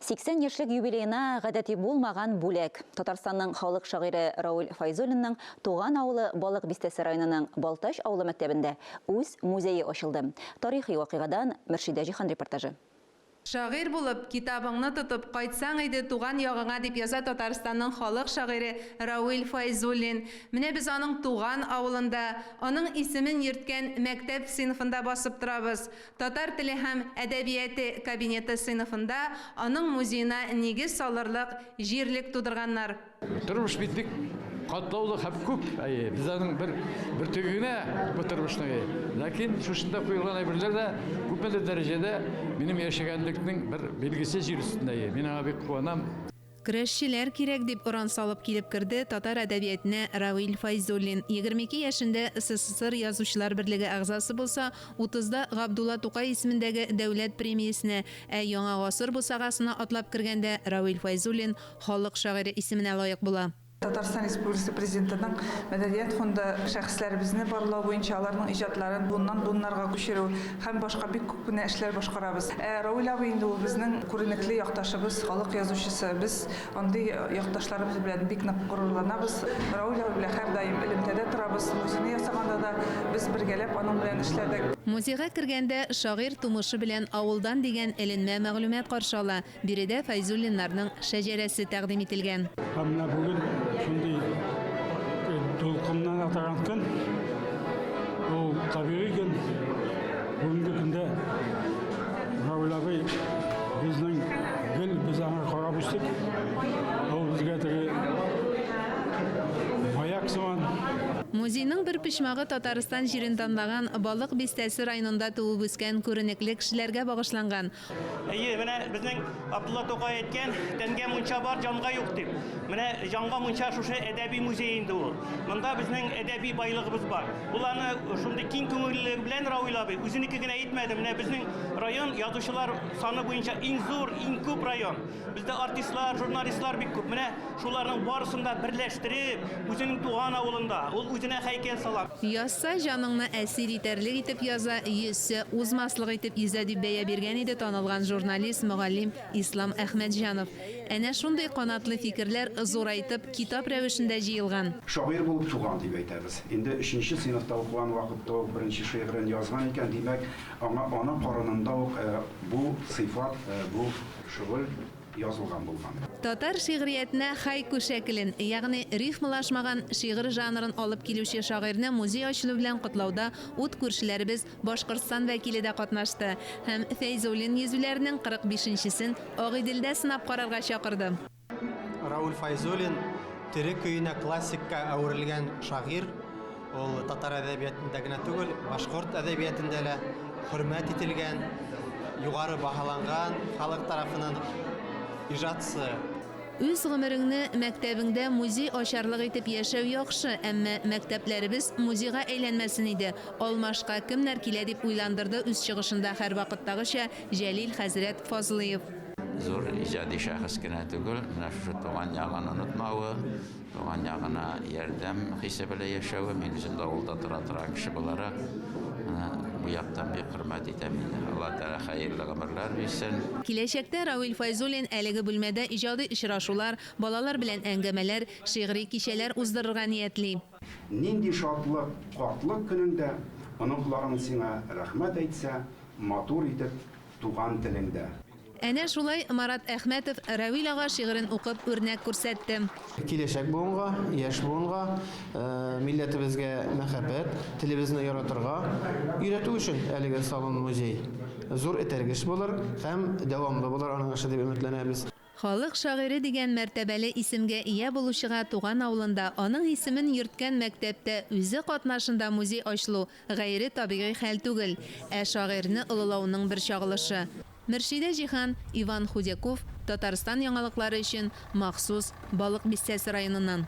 80 яшьлек юбилеена гадәти булмаган бүләк. Татарстанның халык шагыйре Равил Файзуллинның туган авылы Балык Бистәсе районының Балтач авылы мәктәбендә үз музее ачылды. Тарихи вакыйгадан Мөршидә Җиһан репортажы. Шагыйрь булып, китабыңны тотып, кайтсаң иде туган ягыңа, дип яза Татарстанның халык шагыйре Равил Фәйзуллин. Менә без аның туган авылында, аның исемен йөрткән мәктәп сыйныфында басып торабыз. Татар теле һәм әдәбияте кабинеты сыйныфында аның музеена нигез салырлык җирлек тудырганнар. Тормыш бит бик катлаулы һәм күп, әйе, без аның бер бөртеге генә бу тормышның, әйе. Ләкин шушында куелган әйберләр дә күпмедер дәрәҗәдә минем яшәгәнлекнең бер билгесе җир өстендә, әйе. Мин аңа бик куанам. Көрәшчеләр кирәк, дип оран салып килеп керде татар әдәбиятенә Равил Фәйзуллин. 22 яшендә СССР Язучылар берлеге әгъзасы булса, утызда Габдулла Тукай исемендәге дәүләт премиясенә, ә Яңа гасыр бусагасына атлап кергәндә Равил Фәйзуллин Халык шагыйре исеменә лаек була. Татарстан Республикасы Президентының Мәдәният фонды шәхесләребезне барлау буенча аларның иҗатларын буыннан-буыннарга күчерү һәм башка бик күп кенә эшләр башкарабыз. Ә Равил абый инде ул безнең күренекле якташыбыз, халык язучысы. Без андый якташларыбыз белән бик нык горурланабыз. Равил абый белән һәрдаим элемтәдә торабыз. Музейны ясаганда да без бергәләп аның белән эшләдек. Музейга кергәндә шагыйрь тумышы белән авылдан дигән эленмә мәгълүмат каршы ала. Биредә Фәйзуллиннарның шәҗәрәсе тәкъдим ителгән. Һәм менә бүген шундый дулкыннан атаган көн, ул табигый көн. Бүгенге көндә Равил абый безнең гел без аңа карап үстек. Ул безгә теге маяк сыман. Музейның бер почмагы Татарстан җирен данлаган Балык Бистәсе районында туып үскән күренекле кешеләргә багышланган. Әйе, менә безнең Абдулла Тукай әйткән, тәнгә мунча бар, җанга юк дип. Менә җанга мунча шушы әдәби музей инде ул. Монда безнең әдәби байлыгыбыз бар. Ул аны шундый киң күңеллелеге белән Равил абый үзенеке генә әйтмәде. Менә безнең район язучылар саны буенча иң зур, иң күп район. Бездә артистлар, журналистлар бик күп. Менә шуларның барысын да берләштереп, үзенең туган авылында, ул үзенә һәйкәл сала. Язса, җаныңны әсир итәрлек итеп яза, йөзсә, узмаслык итеп йөзә, дип бәя биргән иде танылган журналист, мөгаллим Ислам Әхмәтҗанов. Әнә шундый канатлы фикерләр зурайтып, китап рәвешендә җыелган. Шагыйрь булып туган дип әйтәбез. Инде өченче сыйныфта укыган вакытта ук беренче шигырен язган икән, димәк, аңа ана карынында ук бу сыйфат, бу шөгыль язылган булган. Татар шигъриятенә хайку шәкелен, ягъни рифмалашмаган шигырь жанрын алып килүче шагыйрьне музей ачылу белән котлауда ут күршеләребез Башкортстан вәкиле дә катнашты һәм Фәйзуллин йөзүләренең 45 нчесен Агыйделдә сынап карарга чакырды. Рауль Фәйзуллин тере көенә классикка әверелгән шагыйрь. Ул татар әдәбиятында генә түгел, башкорт әдәбиятында да хөрмәт ителгән, югары баһаланган халык тарафыннан иҗатчы. Үз гомереңне мәктәбеңдә музей ачарлык итеп яшәү яхшы, әмма мәктәпләребез музейга әйләнмәсен иде. Алмашка кемнәр килә дип уйландырды үз чыгышында һәрвакыттагыча Җәлил хәзрәт Фазлыев. Зур иҗади шәхес кенә түгел, менә шушы туган ягын онытмавы, туган ягына ярдәм хисе белән яшәве, мин үзем дә авылда тора торган кеше буларак, менә бу яктан бик хөрмәт итәм инде. Алла Тәгалә хәерле гомерләр бирсен. Киләчәктә Равил Фәйзуллин әлеге бүлмәдә иҗади очрашулар, балалар белән әңгәмәләр, шигъри кичәләр уздырырга ниятли. Нинди шатлык картлык көнеңдә, оныкларың сиңа рәхмәт әйтсә, матур итеп туган телеңдә. Әнә шулай Марат Әхмәтов Равил ага шигырен укып үрнәк күрсәтте. Киләчәк буынга, яшь буынга милләтебезгә мәхәббәт, телебезне яратырга өйрәтү өчен әлеге салон-музей зур этәргеч булыр һәм дәвамлы булыр аның эше дип өметләнәбез. Халык шагыйре дигән мәртәбәле исемгә ия булучыга туган авылында аның исемен йөрткән мәктәптә үзе катнашында музей ачылу гайре табигый хәл түгел, ә шагыйрьне олылауның бер чагылышы. Мөршидә Җиһан, Иван Худяков, Татарстан яңалыклары өчен махсус Балык Бистәсе районыннан.